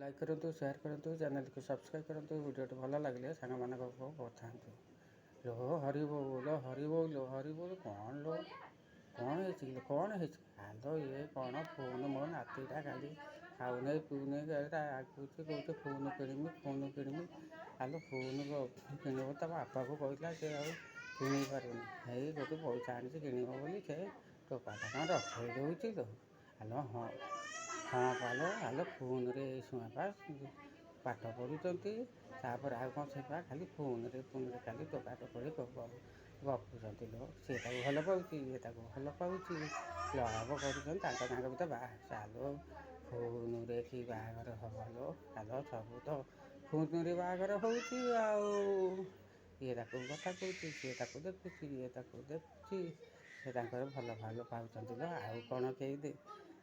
Like କରନ୍ତୁ, share କରନ୍ତୁ, ଚ୍ୟାନେଲକୁ ସବସ୍କ୍ରାଇବ୍ କରନ୍ତୁ। ଭିଡ଼ିଓଟି ଭଲ ଲାଗିଲେ ସାଙ୍ଗମାନଙ୍କ ପାଖକୁ ପଠାନ୍ତୁ। ଲୋ ହରି ବୋଲ, ହରି ବୋଲ, ହରି ବୋଲ। କ'ଣ ଲୋ, କ'ଣ ହେଇଛି କିଲୋ? କ'ଣ ହେଇଛି? ଆଲୋ, ଇଏ କ'ଣ ଫୋନ୍? ମୋ ନାତିଟା ଖାଲି ଖାଉନି ପିଉନି, ରାଗୁଛି, କହୁଛି ଫୋନ୍ କିଣିମି, ଫୋନ୍ କିଣିମି। ଆଲୋ, ଫୋନ୍ କିଣିବ, ତା ବାପାକୁ କହିଥିଲା, ସେ ଆଉ କିଣି ପାରୁନି। ହେଇ ଗୋଟେ ପଇସା ଆଣିଛି କିଣିବ ବୋଲି, ସେ ଟୋକାଟା କ'ଣ ରଖେଇ ଦେଉଛି ଲୋ? ଆଲୋ ହଁ ହଁ ପାଲୋ। ଆଲୋ, ଫୋନ୍ରେ ଏଇ ଛୁଆ ପା ପାଠ ପଢ଼ୁଛନ୍ତି। ତାପରେ ଆଉ କ'ଣ? ସେ ପା ଖାଲି ଫୋନ୍ରେ ଫୋନ୍ରେ ଖାଲି ଟୋକା ଟୋକଳି ଗପୁଛନ୍ତି ଲୋ। ସିଏ ତାକୁ ଭଲ ପାଉଛି, ଇଏ ତାକୁ ଭଲ ପାଉଛି, ଲଭ୍ କରୁଛନ୍ତି ତାଙ୍କ ତାଙ୍କ ଭିତରେ। ବାହା ଚାଲୋ, ଫୋନ୍ରେ କି ବାହାଘର ହବ ଲୋ? ଆଲୋ, ସବୁ ତ ଫୋନ୍ରେ ବାହାଘର ହେଉଛି। ଆଉ ଇଏ ତାକୁ କଥା କହୁଛି, ସିଏ ତାକୁ ଦେଖୁଛି, ଇଏ ତାକୁ ଦେଖୁଛି, ସେ ତାଙ୍କର ଭଲ ଭଲ ପାଉଛନ୍ତି ଲୋ। ଆଉ କ'ଣ କେହି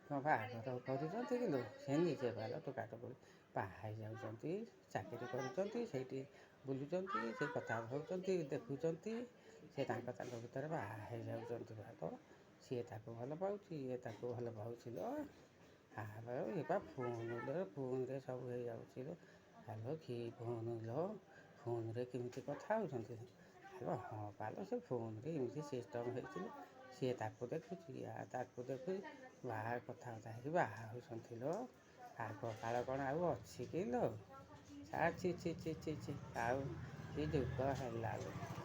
କ'ଣ ବାହାଘର କରୁଛନ୍ତି କିଲୋ? ସେ ନିଜେ ପାଲୋ ଟୋକା ଟୋକଳି ବାହା ହେଇଯାଉଛନ୍ତି, ଚାକିରି କରୁଛନ୍ତି, ସେଇଠି ବୁଲୁଛନ୍ତି, ସେ କଥା ହେଉଛନ୍ତି, ଦେଖୁଛନ୍ତି, ସେ ତାଙ୍କ ତାଙ୍କ ଭିତରେ ବାହା ହେଇଯାଉଛନ୍ତି ଲୋ। ସିଏ ତାକୁ ଭଲ ପାଉଛି, ଇଏ ତାକୁ ଭଲ ପାଉଛି ଲୋ। ଏ ପା ଫୋନ୍ରେ ଫୋନ୍ରେ ସବୁ ହେଇଯାଉଛି ଲୋ। ହ୍ୟାଲୋ, କି ଫୋନ୍ ଲୋ? ଫୋନ୍ରେ କେମିତି କଥା ହେଉଛନ୍ତି? ହ୍ୟାଲୋ, ହଁ ପାଲୋ, ସେ ଫୋନ୍ରେ ଏମିତି ସିଷ୍ଟମ୍ ହେଇଛି। ସିଏ ତାକୁ ଦେଖୁଛି, ତାକୁ ଦେଖୁଛି, ବାହା କଥାବାର୍ତ୍ତା ହେଇକି ବାହା ହେଉଛନ୍ତି ଲୋ। ଆଗ କାଳ କ'ଣ ଆଉ ଅଛି କି ଲୋ? ଛି ଛି ଛି ଛି ଛି, ଆଉ କି ଯୁଗ ହେଲା ଲୋ।